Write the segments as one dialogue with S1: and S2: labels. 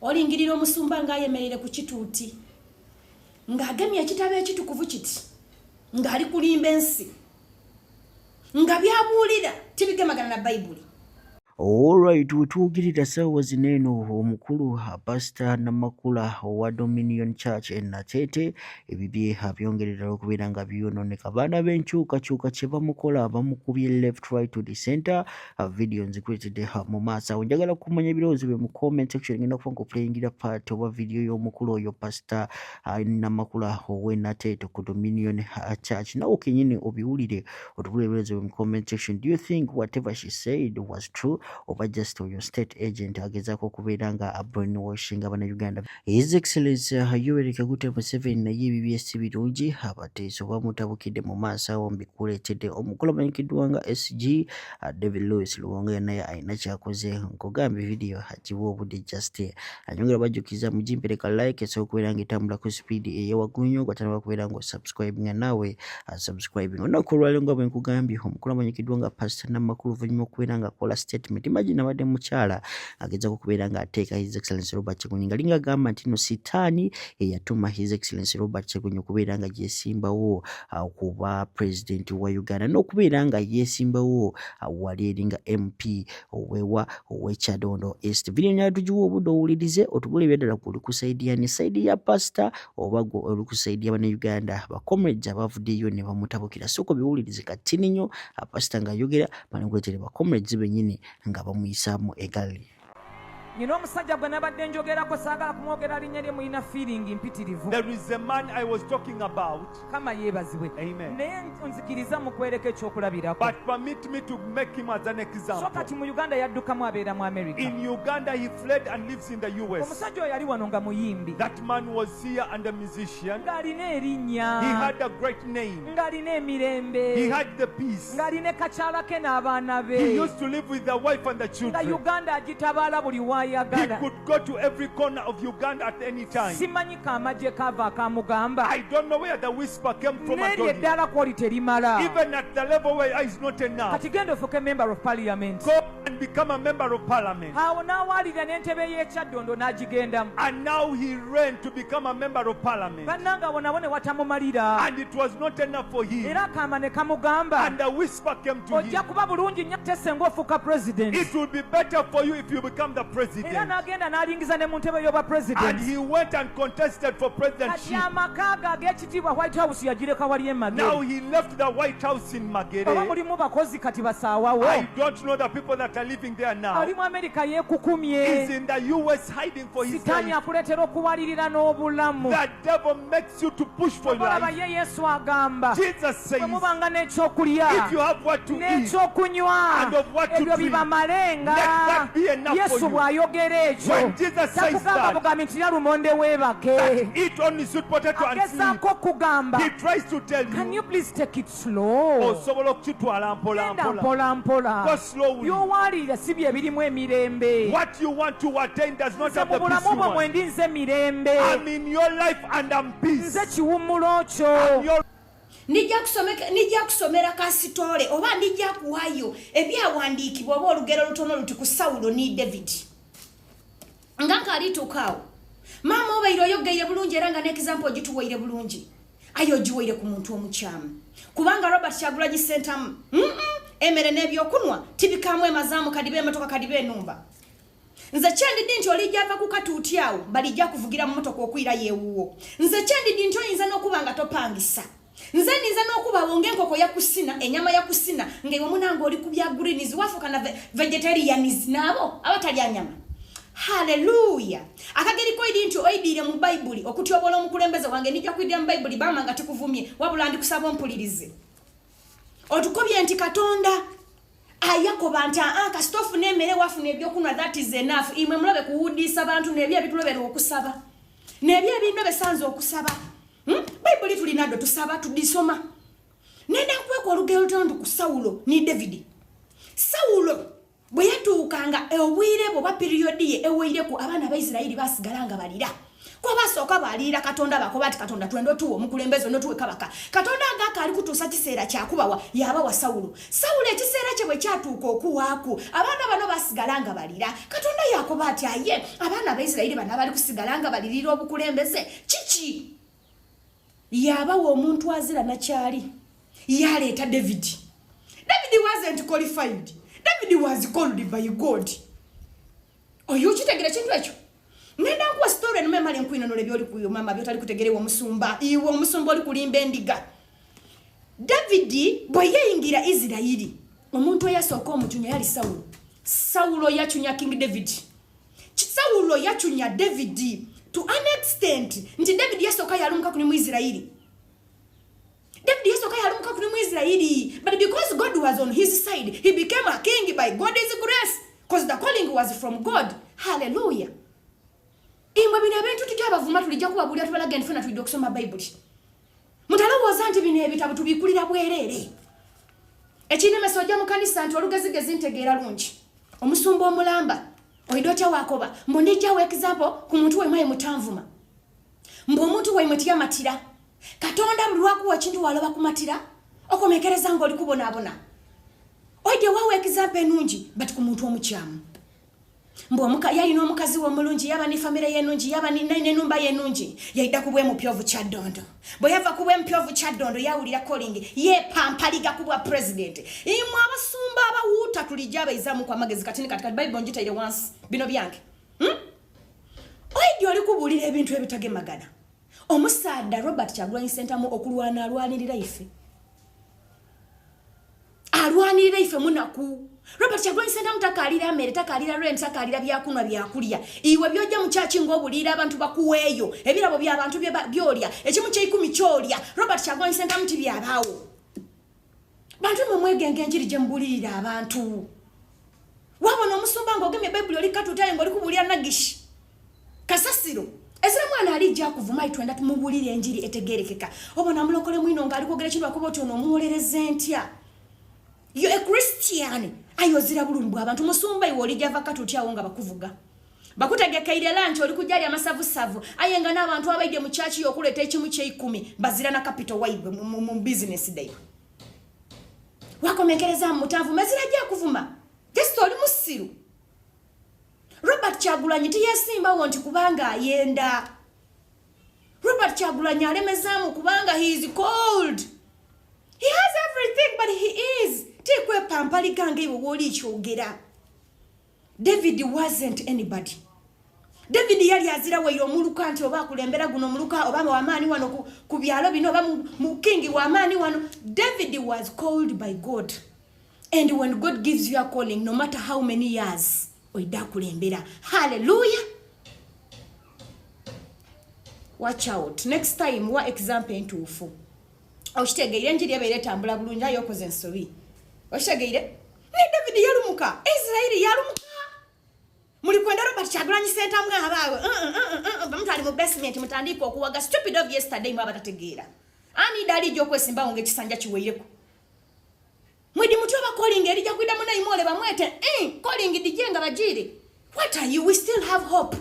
S1: Olingirira omusumba ng'ayemereire ku kituuti ng'agemye ekitabo ekitukuvu kiti, ng'ali kulimba ensi, nga by'abuulira tibigemagana na Bayibuli.
S2: Alright, wetwogerera ssaawa zino eno, omukulu Pasita Namakula owa Dominion Church e Nateete ebibye abyongerera okubeera nga byonooneka. Baana b'enkyukakyuka kye bamukola, bamukubye left, right to the center. Video nzikuleetedde mu maaso awo. Njagala kumanya ebirowoozo bye mu comment section. Ngenda kuba nkuplayingira part oba video y'omukulu oyo Pasita Namakula ow'e Nateete ku Dominion Church, nawe kenyini obiwulire, otubule ebirowoozo bye mu comment section. Do you think whatever she said was true, oba just oyo state agent agezaako okubeera nga brainwashing Abannayuganda? His Excellency Yoweri Kaguta Museveni naye ebibye si birungi, abateeso bamutabukidde. Mu maaso awo mbikuleetedde. Omukulu amanyikiddwa nga SG David Lewis Lubongoya naye alina kyakoze. Nkugambye, video agiwa obudde. Just anyongera bajjukiza, mugimpereka like esobola okubeera nga etambula ku speed eyewaggulu nnyo. Gwatanaba kubeera nga osubscribe nga naawe subscribing. Olunaku olwaleero, nga bwe nkugambye, omukulu amanyikiddwa nga Pastor Namakula, oluvannyuma okubeera nga akola statement, imagine abadde mukyala agezaako okubeera nga ateeka His Excellency Robert Kyagulanyi, nga linga agamba nti no sitaani eyatuma His Excellency Robert Kyagulanyi okubeera nga yesimbawo kuba president wa Uganda n'okubeera nga yesimbawo wali eri nga MP owewa ow'e Kyadondo East. Video nyala tugiwa obudde owulirize, otubule ebyaddala gwe oli ku side yani, side ya pastor oba gwe oli ku side ya Bannayuganda, bacomrades abavuddeyo ne bamutabukira. Sooka obiwulirize katini nnyo, pastor ng'ayogera, banikuleetere bacomrades bennyini nga bamuyisaamu egali.
S3: Nyina omusajja gwe nabadde njogerako, saagala kumwogera linnya lye, mulina feeling mpitirivu.
S4: There is a man I was talking about,
S3: Kama yeebazibwe.
S4: Amen.
S3: Naye nzikiriza mukwereko ekyokulabirako.
S4: But permit me to make him as an
S3: So
S4: example.
S3: kati mu Uganda yaddukamu, abeera mu America.
S4: In Uganda, he fled and lives in the US.
S3: Omusajja oyo yali wano nga muyimbi,
S4: That man was here and a musician.
S3: Ng'alina erinnya,
S4: He had a great name.
S3: Ng'alina emirembe,
S4: He had the peace.
S3: Ng'alina kakyala ke n'abaana
S4: He
S3: be,
S4: used to live with the wife and the
S3: nga
S4: children.
S3: Uganda agitabaala buli
S4: He
S3: w'ayagala.
S4: Could go to every corner of Uganda at any time.
S3: Simanyi kaamagye kaava akamugamba,
S4: I don't know where the whisper came from and
S3: n'eryo
S4: told him.
S3: Eddaala kwoli terimala.
S4: Even at the level where is not enough.
S3: Kati genda ofuuke member of parliament.
S4: Go and become a member of parliament.
S3: Awo n'awaalirira n'entebe y'e Kyaddondo n'agigendamu.
S4: And now he ran to become a member of parliament.
S3: Bannange, awo nabo ne watamumalira.
S4: And it was not enough for him.
S3: Era akaama ne kamugamba,
S4: And the whisper came to
S3: ojja
S4: him.
S3: Kuba bulungi nnyo tese ng'ofuuka president.
S4: It will be better for you if you become the
S3: Era
S4: president.
S3: N'agenda n'alingiza ne mu ntebe y'obwa
S4: And
S3: president.
S4: He went and contested for
S3: Kati
S4: presidency.
S3: Amaka ge ag'ekitiibwa, White House, yagireka wali e
S4: Now
S3: Magere.
S4: He left the White House in
S3: Oba
S4: Magere.
S3: mulimu bakozi kati basaawawo.
S4: I don't know the people that are living there now.
S3: Ali mu Amerika
S4: He's
S3: yeekukumye.
S4: In the US hiding for his
S3: Sitaani
S4: life.
S3: akuleetera okuwalirira n'obulamu.
S4: The devil makes you to push for your
S3: Olaba
S4: life.
S3: ye Yesu agamba,
S4: Jesus says,
S3: bwe mubanga n'ekyokulya
S4: if you have what to eat
S3: n'ekyokunywa,
S4: and of what to
S3: ebyo
S4: drink,
S3: bibamalenga.
S4: Let that be enough for
S3: Yesu
S4: you.
S3: Bw'ayogera ekyo,
S4: When Jesus says
S3: takugamba
S4: that,
S3: bugambi nti lya lumonde weebake.
S4: That eat only sweet potato and sleep.
S3: Agezaako okugamba,
S4: He tries to tell
S3: can
S4: you,
S3: you please take it slow?
S4: Osobola okukitwala mpola
S3: Genda
S4: mpola.
S3: mpola mpola.
S4: Go slowly.
S3: By'owaalirira si bye birimu emirembe.
S4: What you want to attain does not
S3: Nze
S4: have
S3: mu
S4: the peace
S3: bulamu
S4: you
S3: bwo
S4: want.
S3: mwendi, nze mirembe.
S4: I'm in your life and I'm peace.
S3: Nze kiwummulo kyo.
S4: Your
S1: Nijja kusomera kasitole oba ndijja kuwayo ebyawandiikibwa oba olugero lutono luti ku Sawulo ne David nga nkaalituukaawo. Maama, obaire oyogeire bulungi era nga n'example ogituwaire bulungi, aye ogiwaire ku muntu omukyamu, kubanga Robert Kyagulanyi Sentamu, Emmere n'ebyokunwa tibikaamu emazaamu, kadiba emotoka, kadiba enumba. Nze kyendidi nti olijja ava ku katuuti awo, balijja kuvugira mu motoka okwira yeewuwo. Nze kyendidi nti oyinza n'okuba nga topangisa. Nze ninza n'okuba awo ng'enkoko yakusina, enyama yakusina, ng'ewe munanga oli ku bya greens, wafuuka na vegetarians n'abo abatalya nyama. Haleluya! Akageri koidi nti oidiire mu Bayibuli okutyobola omukulembeze wange, nijja kwidira mu Bayibuli bama nga tikuvumye, wabula ndikusaba ompulirize. Otukobye nti Katonda ayakoba nti aa, kasita ofuna emmere, wafuna ebyokunwa, that is enough. Imwe mulobe kuwudiisa bantu nebyo ebitulobera okusaba, nebyo ebintu besanze okusaba. Bayibuli tulinaddo, tusaba, tudisoma. Nenda nkweka olugero lutono ku Sawulo ne Davidi. Sawulo Bwe yatuukanga obwire bwe oba piriyodi ye eweireku, abaana ba Isirairi baasigala nga balira. Kuba baasooka baalirira Katonda baakoba ati, Katonda twenda otuwe omukulembeze n'otuwe kabaka. Katonda nga akaali kutuusa kiseera kya kubawa, yaabawa Saulo. Saulo ekiseera kye bwe kyatuuka okuwaaku, abaana bano baasigala nga balira. Katonda yaakoba ati, Aye abaana ba Isirairi bano abali kusigala nga balirira obukulembeze, kiki? Yaabawa omuntu azira na kyali. Yaaleeta David. David wasn't qualified. David was called by God. Oyo okitegera ekintu ekyo? Ngenda nkuwa story enume male nkwinonole byoli kuyo mama byotali kutegere iwe omusumba. Iwe omusumba oli kulimba endiga. David bwe yayingira Isirairi, omuntu eyasooka omucunya yali Saulo. Saulo yacunya King David. Saulo yacunya David to an extent nti David yasooka yalumuka kuni mu Isirairi. David yasooka yalumuka kuni mu Isirairi, but because God was on his side, he became a king by God's grace, because the calling was from God. Hallelujah. Imwe bino ebintu tujja abavuma tulijja kubabuulira tubalaga nti fena tulidde okusoma Bayibuli. Mutalowooza nti bino ebitabo tubikulira bwereere. Ekinemesa ojja mu kanisa nti olugezigezi ntegeera lungi. Omusumba omulamba oida otya wakoba mbu ndijjawo example ku muntu waimwe mutanvuma. Mbu omuntu waimwe tiyamatira. Katonda buli lwakuwa ekintu waloba kumatira okomekereza ng'oli kubonaabona. Oidde wawo example enungi but ku muntu omukyamu. Mbu yalina omukazi we omulungi, yaba ne famire ye ennungi, yaba n'ennumba ye ennungi, yaidda ku bwemupyovu Kyaddondo. Bwe yava ku bwemupyovu Kyaddondo yawulira calling yeepampaliga ku bwa president. Imwe abasumba abawuuta tulijja abaizaamu ku amagezi kati kati kati Bible ngitaire wansi bino byange. Oidde oli kubuulira ebintu ebitagemagana. Omusaadha Robert Kyagulanyi Ssentamu okulwana alwanirira ife. Alwanirira ife munaku. Robert Kyagulanyi Ssentamu takaalira mmere, takaalira rent, takaalira byakunwa byakulya. Iwe byojja mu kyaki ng'obuliira abantu bakuweeyo. Ebirabo by'abantu by'olya, ekimu ky'eikumi ky'olya. Robert Kyagulanyi Ssentamu tibyabaawo. Bantu mwe mwegenge enjiri gye mubulirira abantu. Wabona omusumba ng'ogemye Bayibuli oli katuutaye ng'oli kubuulira nagishi. Kasasiro. Ezira mwana alijja akuvuma itwenda tumubulire enjiri etegerekeka. Obona mulokole mwino ng'ali kwogera ekintu akuba oti ono omuwolereza entya. Yo a Christian ayozira bulumi bw'abantu musumba iwe olijja va katuuti awo nga bakuvuga. Bakutegekeire lunch oli kujali amasavusavu aye nga n'abantu abaidde mu church yo okuleeta ekimu ky'eikumi bazira na capital waibwe mu business day. Wakomekereza mu mutanvu mezira ajja akuvuma. Just oli musiru. Robert Kyagulanyi tiyesimbawo nti kubanga ayenda. Robert Kyagulanyi alemezaamu kubanga he is cold. He has everything but he is. Tikwepampaliga nga iwe w'oli kyogera. David wasn't anybody. David yali azira waire omuluka nti oba akulembera guno omuluka oba wamaani wano ku byalo bino oba mu king wamaani wano. David was called by God. And when God gives you a calling, no matter how many years, oida akulembera. Hallelujah. Watch out. Next time, wa example entuufu. Okitegeire enjiri ebeera etambula bulungi aye okoze ensobi. Okitegeire? Ne David yalumuka, Israeli yalumuka. Muli kwenda Robert Kyagulanyi Ssentamu abaawe. Bamutwale mu basement mutandike okuwaga stupid of yesterday mwe abatategeera. Ani dali ijja okwesimbawo ng'ekisanja kiweireko. Mwidi mutyo oba calling erijja kwida munaimole bamwete. Calling DJ nga bagiire. What are you? We still have hope.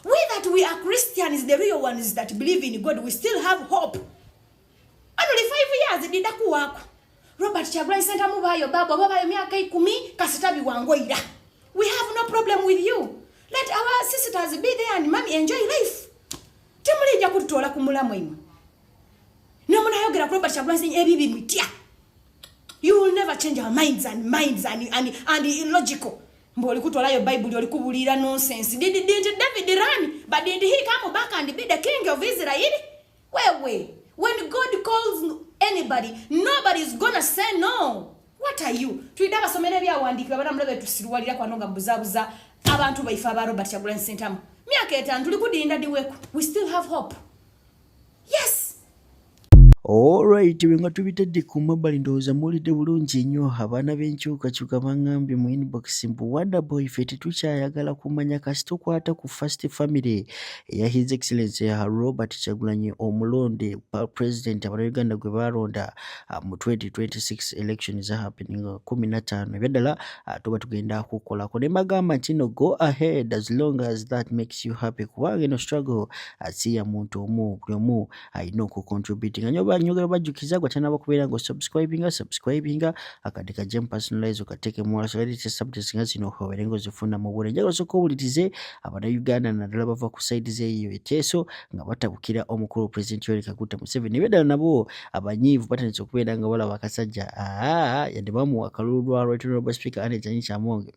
S1: We that we are Christians, the real ones that believe in God, we still have hope. Only 5 years dida kuwako. Robert Kyagulanyi Ssentamu bayo babo oba bayo myaka 10 kasita biwangoira. We have no problem with you. Let our sisters be there and mommy enjoy life. Temulijja kututoola ku mulamwa imwe. Ne munayogera ku Robert Kyagulanyi ebibi mitya. You will never change our minds and minds and illogical. Mbu oli kutwalayo Bible oli kubuulira nonsense. Didn't David run? But didn't he come back and be the king of Israel? Wewe, when God calls anybody, nobody is gonna say no. What are you? Twida abasomera ebyawandiikibwa bana mulabe tusiruwalira kwano nga mbuzabuza abantu baife aba Robert Kyagulanyi Ssentamu. Myaka etaano tuli kudinda diweku. We still have hope. Yes.
S2: Alright, bwe nga tubitadde ku mabbali, ndowooza muwulidde bulungi nnyo abaana b'enkyukakyuka baŋŋambye mu inbox mbu, "Wonder Boy, ffe tetukyayagala kumanya kasita okwata ku First Family eya His Excellency Robert Kyagulanyi, omulonde president Abannayuganda gwe baalonda mu 2026 elections happening 15. Ebyaddala tuba tugenda kukolako." Ne mbagamba nti no, go ahead as long as that makes you happy, kubanga eno struggle si ya muntu omu, buli omu alina okucontributinga. Nyoba nyogera bajjukiza gwe tanaba kubeera nga osubscribinga, subscribinga akadde kajje mu personalize okateekemu wala subjects nga zino obeere nga ozifuna mu bule. Njagala osooka owulirize Abannayuganda, naddala bava ku side z'eyo eteeso, nga batabukira omukulu President Yoweri Kaguta Museveni. Ebyaddala nabo abanyiivu batandise okubeera nga balaba akasajja aa yadde bamuwa akalulu lwa Right Honorable Speaker Annet Anita Among,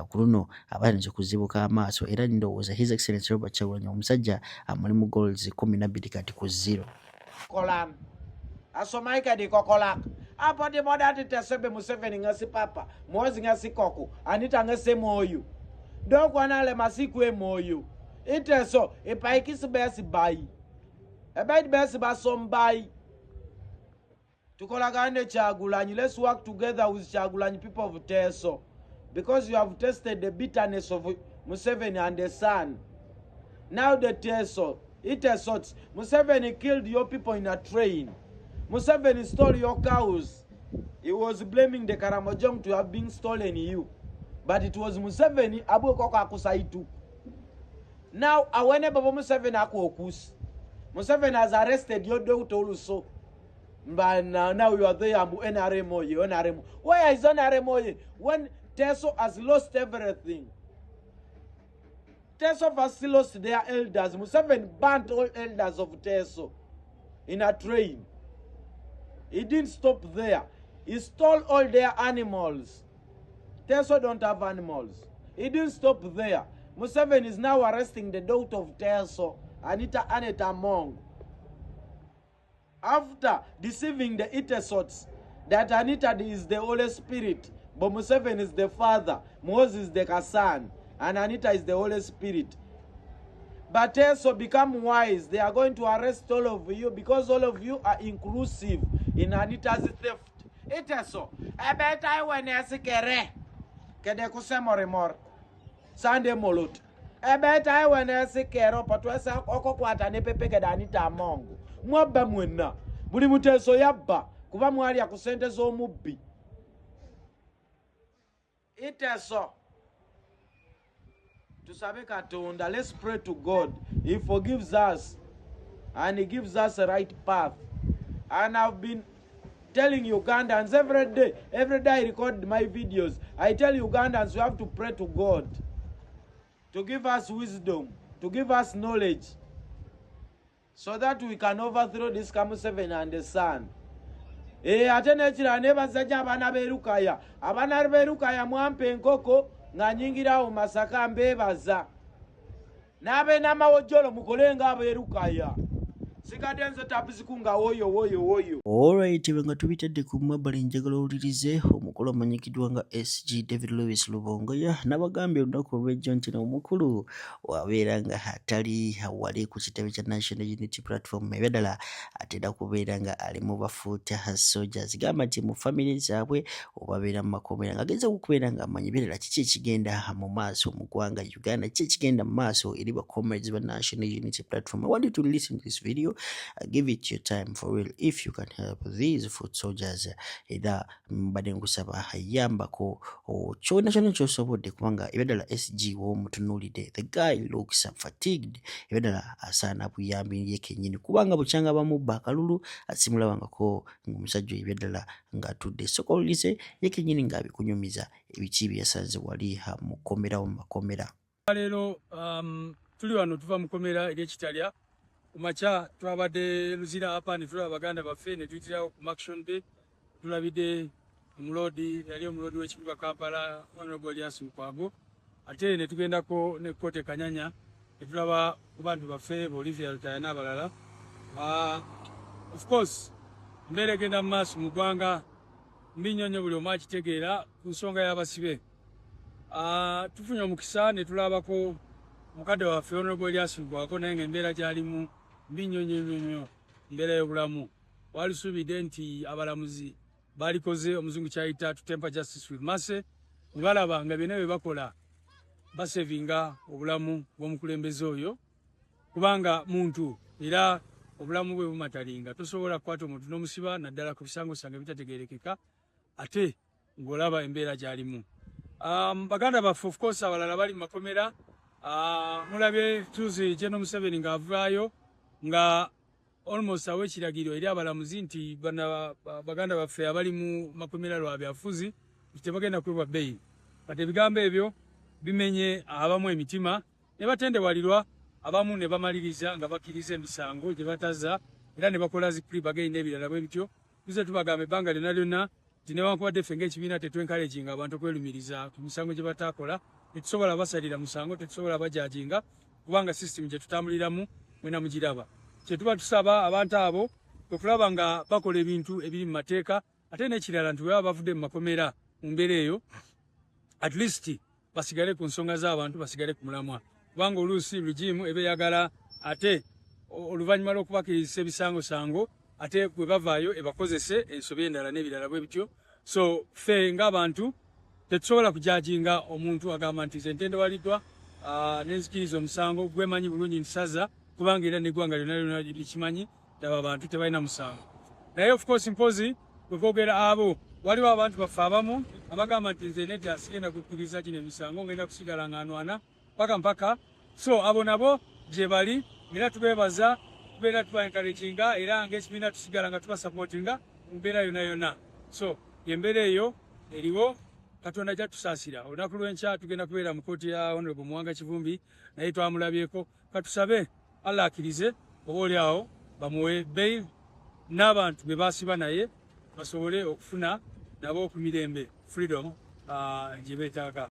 S2: ku luno abatandise okuzibuka amaaso, era ndowooza His Excellency Robert Kyagulanyi omusajja amuli mu goals 12 kati ku 0.
S5: Kolam asomai kadi kokolak apo di moda ati tesebe Museveni ngasi papa Muhoozi ngasi koko Anita ngase moyo dokwanale masiku e moyo iteso ipaikisi besi bai ebaidi besi basombai. Tukolagane Kyagulanyi. Let's work together with Kyagulanyi, people of Teso, because you have tasted the bitterness of Museveni and the son. Now the Teso, Itesot, Museveni killed your people in a train. Museveni stole your cows. He was blaming the Karamojong to have been stolen you, but it was Museveni abuekoko akusaitu. Now awene baba Museveni akuokusi. Museveni has arrested your daughter also. But now you are there, ambu NRM oye, NRM. Where is NRM oye? When Teso has lost everything. Teso first lost their elders. Museveni burnt all elders of Teso in a train. He didn't stop there. He stole all their animals. Teso don't have animals. He didn't stop there. Museveni is now arresting the daughter of Teso, Anita Aneta Among. After deceiving the Itesots that Anita is the Holy Spirit, but Museveni is the father, Moses is the son, and Anita is the Holy Spirit. But Teso, become wise. They are going to arrest all of you because all of you are inclusive in Anita's theft. Iteso, ebeta iwenesikere kede kusemoremor Sunday molot. Ebeta iwenesikere patwesa okokwata ne pepe kede Anita Among. Mwabba mwenna buli muteeso yabba kuba mwalya ku ssente z'omubbi. Iteso, tusabe Katonda. Let's pray to God. He forgives us and he gives us a right path. And I've been telling Ugandans every day, every day I record my videos, I tell Ugandans we have to pray to God to give us wisdom, to give us knowledge, so that we can overthrow this Kamuseven and the son. Ate n'ekirala, nebaza abaana b'Erukaya. Abaana b'Erukaya mwampa enkoko nga nyingirawo Masaka, mbeebaza. N'ab'enamawojjolo mukole ng'ab'Erukaya. Sigadde nze tabuziku nga woyo woyo woyo.
S2: Alright, bwe nga tubitadde ku mabbali, njagala owulirize omukulu amanyikiddwa nga SG David Lewis Rubongoya. N'abagambye olunaku olw'ejjo nti omukulu wabeera nga atali wali ku kitebe kya National Unity Platform, ebyaddala atera kubeera nga ali mu ba foot soldiers. Gamba nti mu famire zaabwe obabeera mu makomera, ng'agezaako okubeera nga amanyi ebirala kiki ekigenda mu maaso mu ggwanga Uganda, kiki ekigenda mu maaso eri ba comrades ba National Unity Platform. I want you to listen to this video, give it your time for real. If you can help these foot soldiers, era mbadde nkusaba yambako kyona kyona kyosobodde, kubanga ebyaddala SG w'omutunuulidde, the guy looks fatigued. Ebyaddala asaana buyambi ye kennyini, kubanga bukyanga bamubba akalulu asimulabangako ng'omusajja oyo ebyaddala ng'atudde. Soka owulirize ye kennyini ng'abikunyumiza ebiki bye yasanze wali mu kkomera, mu makomera.
S6: Leero tuli wano, tuva mukomera ery'Ekitalya. Ku makya twabadde Luzira apa ne tulaba baganda baffe, ne tuyitirawo ku Murchison Bay, tulabidde omuloodi, yali omuloodi w'ekibuga Kampala, Honorable Erias Lukwago, ate ne tugendako ne Kote Kanyanya ne tulaba ku bantu baffe Olivia Lutaya n'abalala. Of course embeera egenda mu maaso mu ggwanga mbi nnyo nnyo, buli omu akitegeera ku nsonga y'abasibe. Tufunye omukisa ne tulabako mukadde waffe Honorable Erias Lukwago, naye ng'embeera gy'alimu mbi nnyo nnyo nnyo nnyo, embeera y'obulamu. Walisuubidde nti abalamuzi balikoze omuzungu kyayita to temper justice with mercy, ne balaba nga byonna bye bakola basevinga obulamu bw'omukulembeze oyo, kubanga muntu era obulamu bwe bumatalinga. Tosobola kukwata omuntu n'omusiba, naddala ku bisangosango ebitategeerekeka, ate ng'olaba embeera gy'alimu. Baganda baffe, of course, abalala bali mu makomera. Mulabye tuzi General Museveni ng'avaayo nga almost awa ekiragiro eri abalamuzi nti bana baganda baffe abali mu makomera lwa byafuzi tebagenda kuwebwa bbeeyi. Kati ebigambo ebyo bimenye abamu emitima ne batendewalirwa, abamu ne bamaliriza nga bakkiriza emisango gye bataza era ne bakola zi plea bargain n'ebirala bwe bityo. Tuze tubagamba ebbanga lyonna lyonna nti newankubadde ffe ng'ekibiina tetwencouraginga abantu okwerumiriza ku misango gye bataakola, tetusobola basalira musango, tetusobola bajajinga, kubanga system gye tutambuliramu mwena mugiraba. Kye tuba tusaba abantu abo kwe kulaba nga bakola ebintu ebiri mu mateeka, ate n'ekirala nti bwe baba bavudde mu makomera mu mbeera eyo, at least basigale ku nsonga z'abantu, basigale ku mulamwa, kubanga oluusi regime eba eyagala ate oluvannyuma lw'okubakirizisa ebisangosango, ate bwe bavaayo ebakozese ensobi endala n'ebirala bwe bityo. So ffe ng'abantu tetusobola kujajinga omuntu agamba nti nze ntendewaliddwa nenzikiriza omusango gwemanyi bulungi ntisaza, kubanga era n'eggwanga lyonna lyonna likimanyi ddaba abantu tebalina musango. Naye of course, mpozi bwe abo waliwo abantu baffe abamu abagamba nti nze nedda, sigenda kukkiriza gino emisango, ngenda kusigala nga nwana paka mpaka. So abo nabo gye bali era tubeebaza, tubeera tuba encouraginga, era ng'ekibiina tusigala nga tubasupportinga mu mbeera yonna yonna. So embeera eyo eriwo, Katonda ajja tusaasira. Olunaku lw'enkya tugenda kubeera mu kooti ya Honorable Muwanga Kivumbi, naye twamulabyeko. Katusabe Allah akkirize, oba oli awo bamuwe bail n'abantu be basiba naye basobole okufuna nabo ku mirembe, freedom gye beetaaga.